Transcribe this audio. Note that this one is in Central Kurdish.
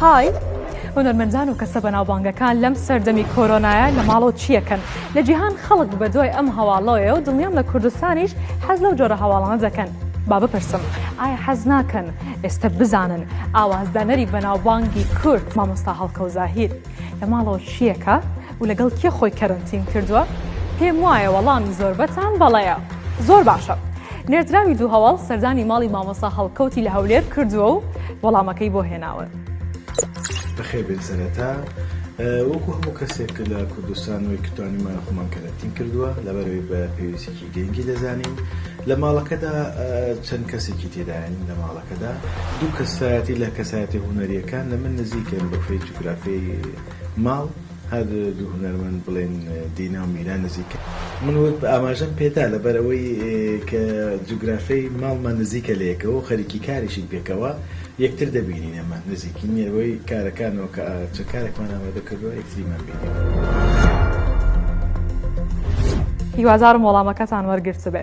های هونەرمەندان و کەسە بەناوبانگەکان لەم سەردەمی کۆرۆنایە لە ماڵەوە چیەکەن؟ لە جیهان خەڵک بە دوای ئەم هەواڵەوەیە و دڵنیام لە کوردستانیش حەز لەو جۆرە هەواڵانە دەکەن. با بپرسم ئایا حەز ناکەن ئێستا بزانن ئاوازدانەری بەناوبانگی کورد مامۆستا هەڵکەوت زاهیر لە ماڵەوە چیەکە و لەگەڵ کێ خۆی کەرەنتین کردووە؟ پێم وایە وەڵامی زۆربەتان بەڵێیە. زۆر باشە. نێردراوی دوو هەواڵ سەردانی ماڵی مامۆستا هەڵکەوتی لە هەولێر کردووە و وەڵامەکەی بۆ هێناون. بەخێر بێن سەرەتا وەکو هەموو کەسێک لە کوردستان وەی توانیمان خۆمان کەرەنتین کردووە لەبەرەوەی بە پێویستێکی گرنگی دەزانین لە ماڵەکەدا چەند کەسێکی تێداین لە ماڵەکەدا دوو کەسایەتی لە کەسایەتی هونەریەکان لە من نزیکن بە پێی جوگرافی ماڵ هەر دوو هونەرمەند بڵێن دینا و میرا نزیکن. من وت ئاماژەم پێدا لەبەر ئەوەی کە جوگرافیای ماڵمان نزیکە لە یەکەوە و خەریکی کاریشین پێکەوە یەکتر دەبینین ئێمە نزیکین لەوەی کارەکانەوە کە چەند کارێکمان ئامادە کردووە یەکتریمان بینیوە. هیوادارم وەڵامەکەتان وەرگرتبێ.